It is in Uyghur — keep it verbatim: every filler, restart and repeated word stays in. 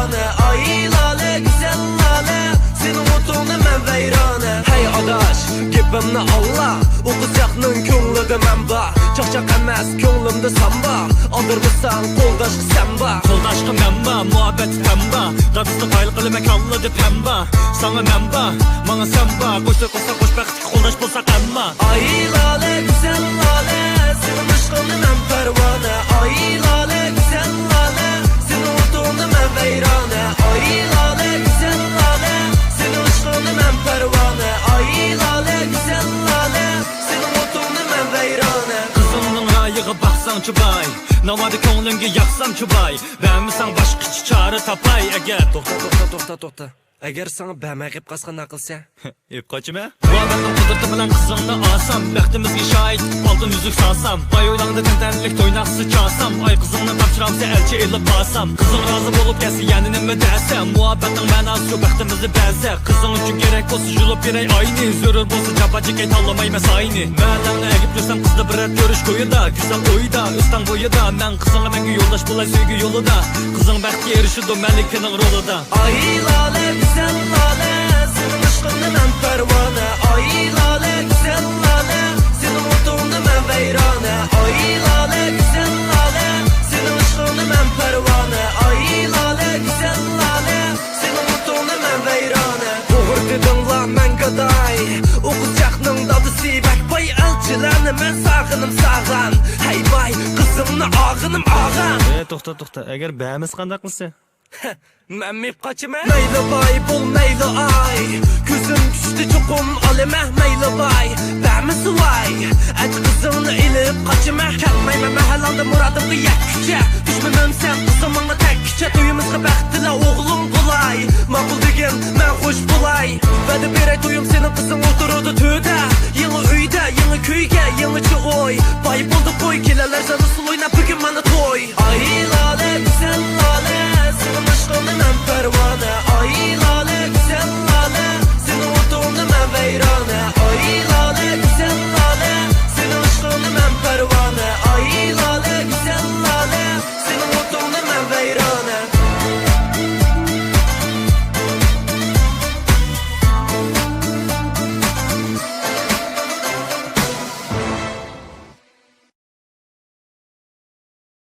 ئاي لالە، گۈزەل لالە، سېنىڭ ئوتۇڭدا مەن ۋەيرانە. ھەي ئاداش، گېپىمنى ئاڭلا، ئۇ قىزچاقنىڭ كۆڭلىدە مەن بار. چاقچاق ئەمەس، كۆڭلۈمدە سامبا. ئالدىرىمىساڭ قولداشقا سەن بار. قولداشقا مەن بار، مۇھەببەتتە پەم بار. دادىسىنى قايىل قىلىمەن كاللىدا پەم بار. ساڭا مەن بار، ماڭا سەن بار. قوش توي قىلساق خوشبەختلىككە قولداش بولساق ئەمما. ئاي لالە، گۈزەل لالە، سېنىڭ ئىشقىڭدا مەن پەرۋانە. ئاي لالە، گۈزەل لالە، سېنىڭ ئوتۇڭدا مەن ۋەيرانە. ئاي لالە، گۈزەل لالە، سېنىڭ ئىشقىڭدا مەن پەرۋانە. ئاي لالە، گۈزەل لالە، سېنىڭ ئوتۇڭدا مەن ۋەيرانە. قىزىڭنىڭ رايىغا باقساڭچۇ باي، ناۋادا كۆڭلۈڭگە ياقسامچۇ باي، بەرمىسەڭ باشقىچە چارە تاپاي ئەگەر. توختا، توختا، توختا، توختا. ئەگەر ساڭا بەرمەي قېلىپ قالسا قانداق قىلىسەن؟ ئېلىپ قاچىمەن. مۇھەببەتنىڭ قۇدرىتى بىلەن قىزىڭنى ئالسام، بەختىمىزگە شاھىت ئالتۇن يۈزۈك سالسام، باي ئۆيلەڭدە تەنتەنىلىك توي ناخشىسى چالسام، ئاي قىزىڭنى تاپشۇرامسەن ئەلچى ئېلىپ بارسام، قىزىڭ رازى بولۇپ كەلسە يەنە نېمە دەسە، مۇھەببەتنىڭ مەناسى شۇ بەختىمىزنى بەرسە، قىزىڭ ئۈچۈن كېرەك بولسا يۇلۇپ بېرەي ئاينى، زۆرۈر بولسا جاپا چېكەي تاللىمايمەن ساينى، مەھەللەڭنى ئەگىپ يۈرسەم قىزدا بىر رەت كۆرۈش كويىدا، گۈزەل ئويدا، ئۆستەڭ بويىدا، مەن قىزىڭغا مەڭگۈ يولداش بولاي سۆيگۈ يولىدا، قىزىڭ بەختكە ئېرىشىدۇ مەلىكىنىڭ رولىدا. ئاي لالە، گۈزەل لالە، سېنىڭ ئىشقىڭدا مەن پەرۋانە. ئاي لالە، گۈزەل لالە، سېنىڭ ئوتۇڭدا مەن ۋەيرانە. ئاي لالە، گۈزەل لالە، سېنىڭ ئىشقىڭدا مەن پەرۋانە. ئاي لالە، گۈزەل لالە، سېنىڭ ئوتۇڭدا مەن ۋەيرانە. توغرا دېدىڭلار، مەن گاداي. ئۇ قىزچاقنىڭ دادىسى بەك باي، ئەلچىلەرنى مەن ساغىنىم ساغان. ھەي باي، قىزىڭنى ئاغىنىم ئاغان. ئە، توختا، توختا، ئەگەر بەرمىسە قانداق قىلىسەن؟ مەن مېپ قاچىمەن. مەيلى باي بول، مەيلى ئاي، كۆزۈم چۈشتى چوقۇم ئالىمەن. مەيلى باي، بەرمىسە ۋاي، ئەتە قىزىڭنى ئېلىپ قاچىمەن. كەتمەيمەن مەھەللەڭدە مۇرادىمغا يەتكۈچە، دۈشمىنىمسەن قىزىم ماڭا تەگكۈچە، تويىمىزغا بەخت تىلە ئوغلۇم بولاي. ماقۇل دېگىن مەن خوش بولاي، ۋەدە بېرەي تويۇم سېنىڭ قىزىڭ ئولتۇرىدۇ تۆردە، يېڭى ئۆيدە، يېڭى كۆيگە، يېڭى